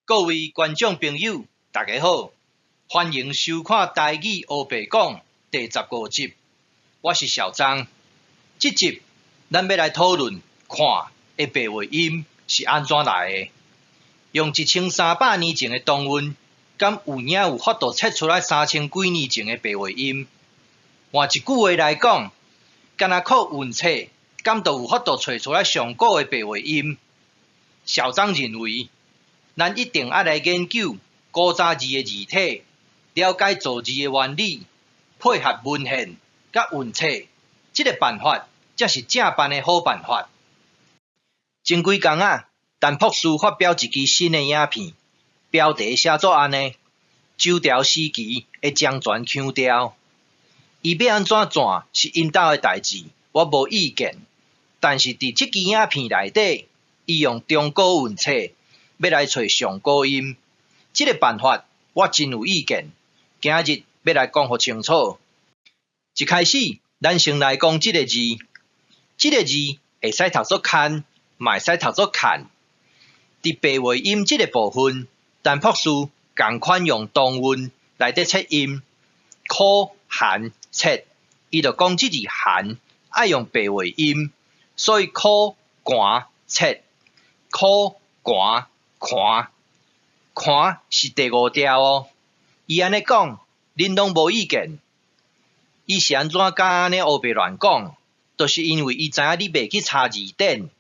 各位觀眾朋友，大家好，歡迎收看《台語烏白講》第15集，我是小張。這集咱欲來討論看的白話音是按怎來的。用1300年前的唐韻，敢有影有法度切出來3000幾年前的白話音？換一句話來講，干焦靠韻冊，敢就有法度揣出來上古的白話音？小張認為，咱一定愛來研究古早字的字體，了解造字的原理，配合文獻佮韻冊，這個辦法才是正範的好辦法。前幾工仔，陳博士發表一支新的影片，標題寫做按呢：周朝時期的漳泉腔調。伊欲按怎轉是𪜶兜的代誌，我無意見。但是佇這支影片內底，伊用中古韻冊欲來揣上古音，這個辦法我真有意見。今日欲來講予清楚。一開始，咱先來講這个字，這个字會使讀做牽，嘛會使讀做看。佇白話音這个部分，陳博士仝款用唐韻來佇切音，苦、寒、切，伊就講這字寒愛用白話音，所以苦、寒、切，苦、寒、寒，寒是第五調哦。伊按呢講，恁攏無意見。伊是按怎敢按呢烏白亂講？就是因為伊知影你袂去查字典，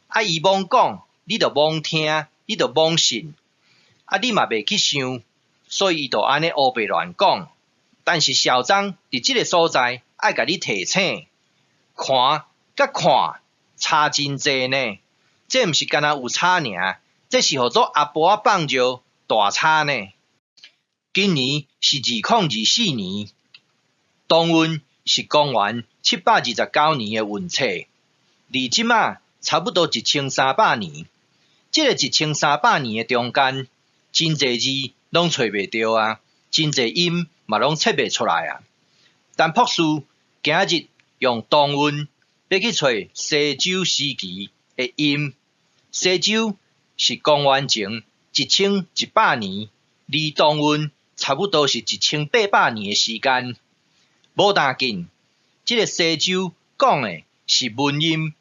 啊伊罔講，你就罔聽，你就罔信，啊你嘛袂去想，所以伊就按呢烏白亂講。但是小張佇這个所在愛共你提醒，寒佮看差真濟呢。這毋是干焦有差爾，這是號做阿婆仔放尿大差呢。今年是2024年，唐韻是公元729年的韻冊，離這馬差不多1300年。這個1300年的中間，真濟字攏揣袂著啊，真濟音嘛攏切袂出來啊。陳博士今日用唐韻欲去揣西周時期的音，西周是公元前1100年，離唐韻差不多是1800年的時間。無要緊，這个西周講的是文音，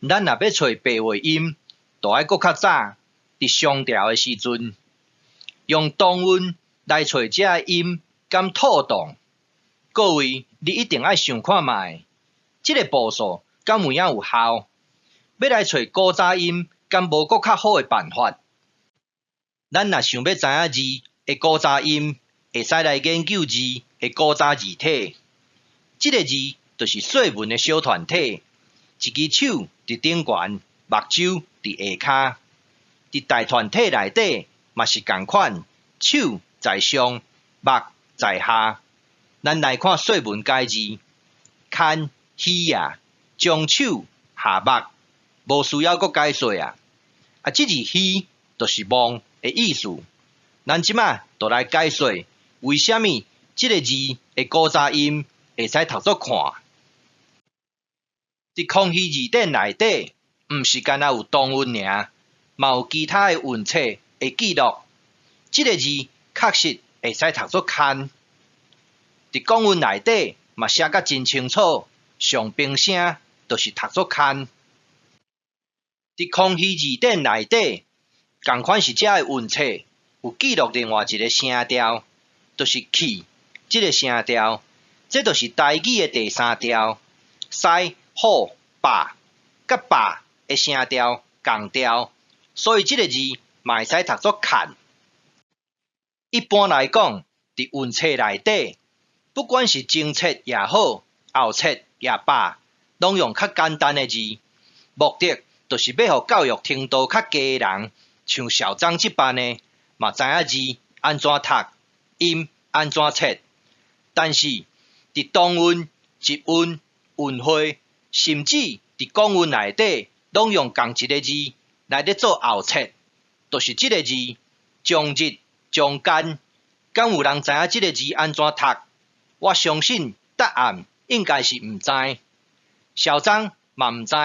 咱若欲揣白話音，就愛閣較早，佇商朝的時陣，用唐韻來揣這个音，敢妥當？各位，你一定愛想看覓，這个步數敢有影有效？欲來揣古早音，敢無閣較好的辦法？咱若想欲知影字的古早音，會使來研究字的古早字體。這个字就是說文的小團體，一支手佇頂懸，目睭佇下跤。佇大團體內底嘛是仝款，手在上，目在下。咱來看《說文解字》，牽魚也，上手下目，無需要閣解說啊。啊，這字虛就是望的意思。咱這馬就來解說，為啥物這个字的古早音會使讀做看。佇康熙字典內底，毋是干焦有唐韻爾，嘛有其他的韻冊的記錄。這个字確實會使讀做牽。佇古韻內底嘛寫甲真清楚，上平聲就是讀做牽。佇康熙字典內底，仝款是這个韻冊有記錄另外一个聲調，就是去這个聲調，這就是台語的第三調，師、虎、霸佮霸的聲調仝調，所以這个字嘛會使讀做牽。一般來講，佇韻冊內底，不管是前切也好，後切也罷，攏用較簡單的字，目的就是欲予教育程度較低的人，像小張這般的，嘛知影字按怎讀，音按怎切。但是佇唐韻、集韻、韻彙，甚至佇古韻內底，攏用仝一个字來咧做後切，就是這个字終日、中間。敢有人知影這个字按怎讀？我相信答案應該是毋知。小張嘛毋知，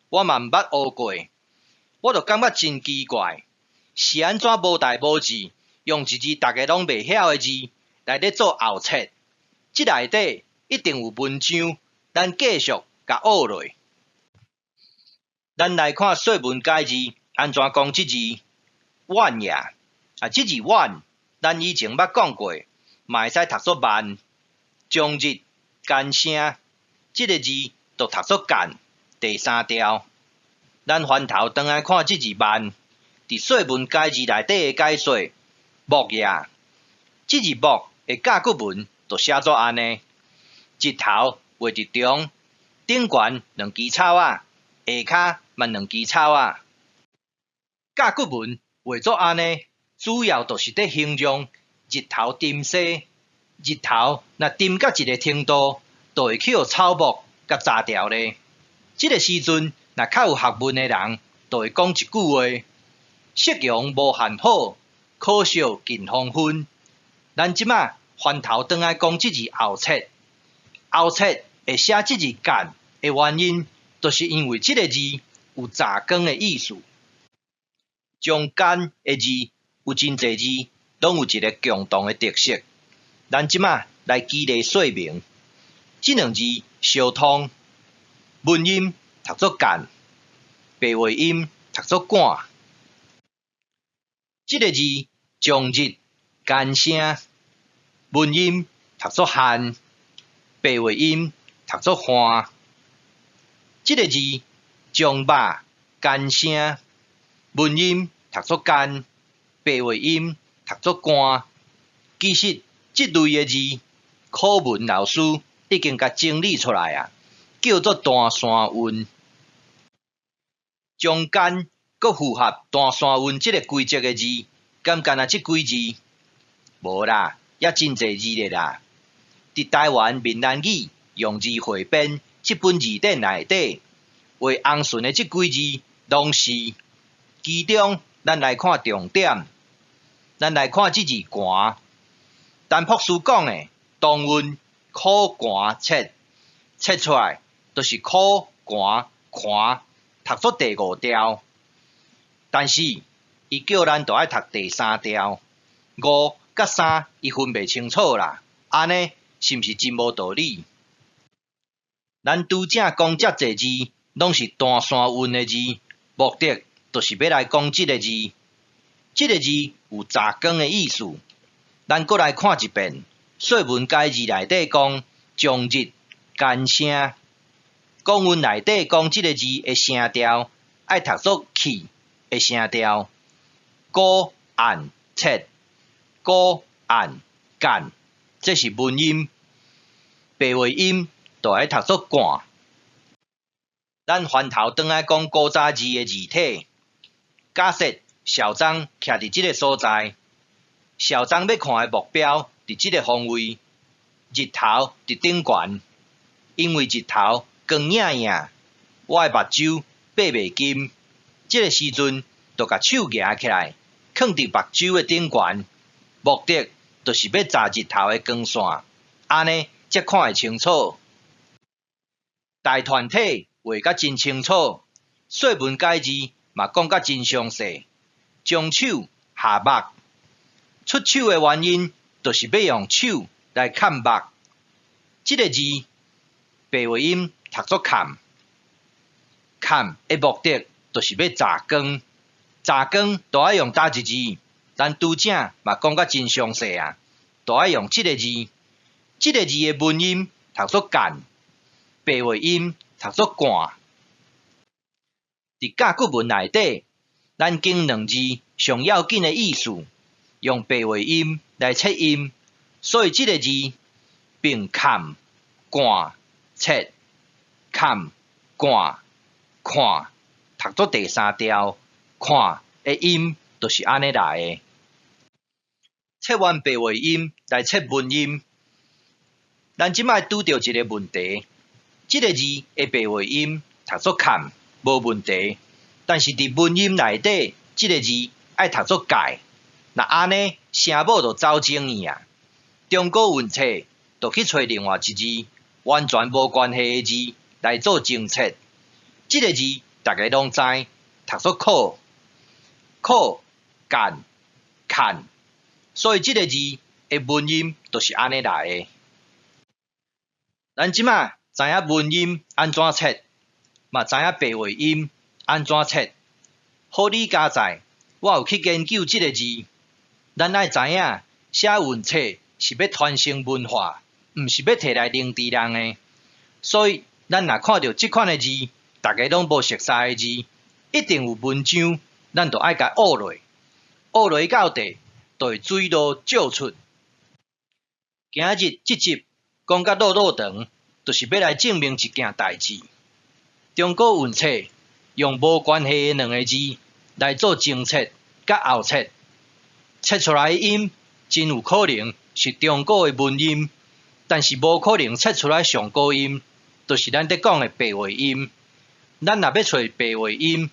我嘛毋捌學過，我就感覺真奇怪。是按怎無代無誌，用一字逐家攏袂曉的字來咧做後切？這內底一定有文章，咱繼續共學落。咱來看《說文解字》按怎講這字晚也。啊，這字晚，咱以前捌講過，嘛會使讀做萬。終日干聲，這个字就讀做干，第三調。咱翻頭轉來看這字萬，佇《說文解字》內底的解說，木也。這字木的甲骨文就寫做按呢：日頭畫佇中，頂懸兩支草仔，下跤嘛兩支草仔。甲骨文畫做按呢，主要就是佇形容日頭沉西，日頭若沉到一个程度，就會去予草木共齧掉咧。這个時陣，若較有學問的人，就會講一句話：夕陽無限好，可惜近黃昏。咱這馬翻頭轉來講這字後切，後切會寫這字干的原因，就是因為這个字有齧光的意思。將干的字有真濟字，攏有一个共同的特色。咱這馬來舉例說明，這兩字相通，文音讀做干，白話音讀做趕。這个字終日干聲，文音讀做旱，白話音讀做旱。這个字將肉干聲，文音讀做干，白話音讀做干。其實這類的字，古文老師已經共整理出來啊，叫做單山韻。將干閣符合單山韻這个規則的字，敢干焦這幾字？無啦，猶真濟字咧啦。佇台灣閩南語用字彙編這本字典內底，畫紅線的這幾字攏是。其中，咱來看重點，咱來看這字寒。陳博士講的同韻苦寒切，切出來就是苦寒寒，讀做第五調。但是，伊叫咱著愛讀第三調，五佮三伊分袂清楚啦，按呢是毋是真無道理？咱拄才講遮濟字，攏是單山韻的字，目的就是欲來講這个字。這个字有齧光的意思。咱閣來看一遍，《說文解字》內底講終日干聲，公文內底講這个字的聲調愛讀做氣的聲調，古按切，古按干，這是文音，白話音就愛讀做趕。咱翻頭轉來講古早字的字體，假設小張徛佇這个所在，小張欲看的目標佇這个方位，日頭佇頂懸，因為日頭光影影，我的目睭擘袂金，這个時陣就共手舉起來，囥佇目睭的頂懸，目的就是欲齧日頭的光線，按呢才看會清楚。大團體畫甲真清楚，《說文解字》嘛講甲真詳細。將手下目，出手的原因，就是欲用手來崁目。這个字白話音讀做崁，崁的目的就是欲齧光，齧光都愛用佗一字？咱拄才嘛講甲真詳細啊，都愛用這个字。這个字的文音讀做干，白話音讀做捾。佇甲骨文內底，咱揀兩字上要緊的意思，用白話音來切音，所以這个字變崁、捾、切、崁、捾、看，讀做第三調，看的音就是按呢來的。切完白話音來切文音，咱這擺拄著一个問題，這个字的白話音讀做崁，無問題，但是佇文音內底，這个字愛讀做蓋，若按呢聲母就走精去啊。中國韻冊就去揣另外一字完全無關係的字來做偵測，這个字逐家攏知，讀做可，可干、崁，所以這个字的文音就是按呢來的。咱這馬知影文音按怎切，嘛知影白話音按怎切。好理佳在，我有去研究這个字。咱愛知影寫韻冊是欲傳承文化，毋是欲提來凌遲人的。所以，咱若看著這款的字，逐家攏無熟似的字，一定有文章，咱就愛共學落，學落到底，就會水落石出。今日這集講甲落落長，就是欲來證明一件代誌。中國韻冊用無關係的兩个字來做前切佮後切，切出來的音真有可能是中古的文音，但是無可能切出來上古音，就是咱佇講的白話音。咱若欲揣白話音，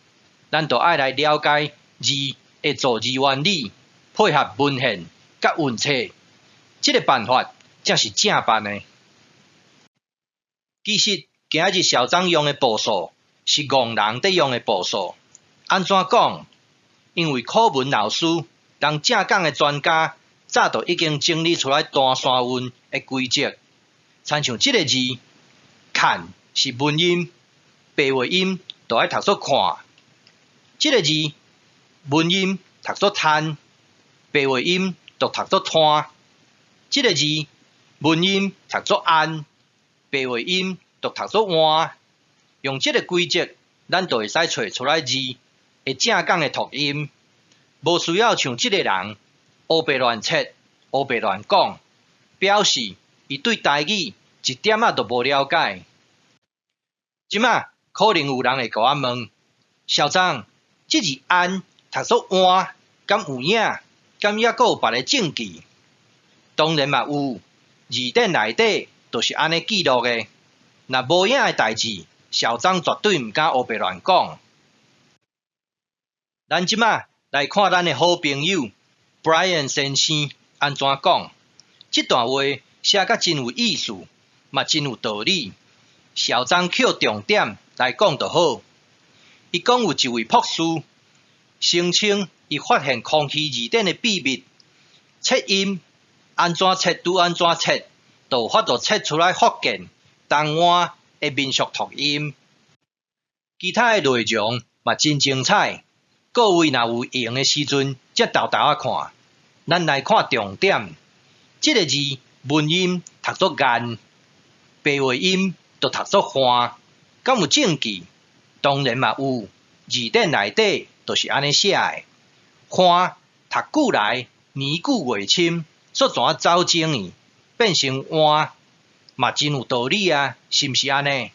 咱就愛來了解字的造字原理，配合文獻佮韻冊，這个辦法才是正範的。其實今日小張用的步數是戇人佇用的步數。按怎講？因為課文老師人正港的專家早就已經整理出來單聲韻的規則。親像這个字，崁是文音，白話音就愛讀做看。這个字文音讀做攤，白話音就讀做攤。這个字文音讀做按，白話音就讀做換。用這个規則，咱就會使揣出來字的正港的讀音，無需要像這个人烏白亂切、烏白亂講，表示伊對台語一點仔都無了解。這馬可能有人會共我問：小張，這字按讀做換，敢有影？敢猶閣有別个證據？當然嘛有，字典內底就是按呢記錄的。若無影的代誌，小張絕對毋敢烏白亂講。咱這馬來看咱的好朋友 Brian 先生按怎講。這段話寫甲真有意思，嘛真有道理。小張抾重點來講就好。伊講有一位博士聲稱，伊發現康熙字典的秘密，切音按怎切拄按怎切，就有法度切出來福建、台灣的民俗讀音。其他的內容嘛真精彩。各位若有閒的時陣，才沓沓仔看。咱來看重點，這个字文音讀做岸，白話音就讀做岸，敢有證據？當然嘛有，字典內底就是按呢寫的。岸讀久來年久月深，煞怎走精去，變成換，嘛真有道理啊，是毋是按呢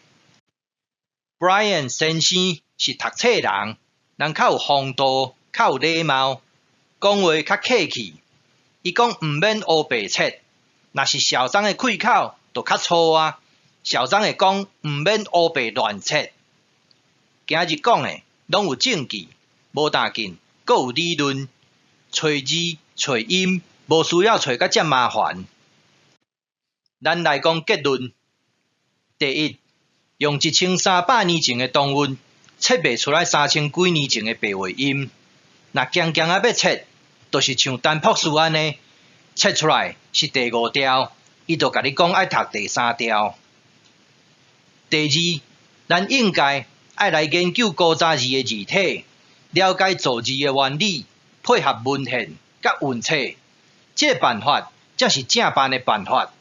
？Brian 先生是讀冊人，人較有風度，較有禮貌，講話較客氣。伊講毋免烏白切，若是小張的開口就較粗啊。小張會講毋免烏白亂切。今日講的攏有證據，無但緊，閣有理論，揣字揣音，無需要揣甲遮麻煩。咱來講結論。第一，用1300年前的唐韻，切袂出來三千幾年前的白話音。若強強仔欲切，就是像陳博士按呢，切出來是第五調，伊就共你講愛讀第三調。第二，咱應該愛來研究古早字的字體，了解造字的原理，配合文獻佮韻冊，這个辦法才是正範的辦法。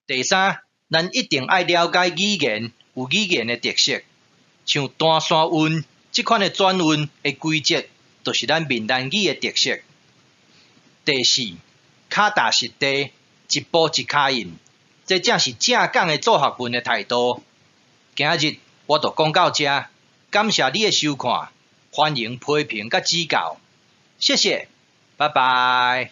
第三，咱一定愛了解語言有語言的特色，像單聲韻這款的轉韻的規則，就是咱閩南語的特色。第四，跤踏實地，一步一跤印，這才是正港的做學問的態度。今日我就講到這，感謝你的收看，歡迎批評佮指教，謝謝，拜拜。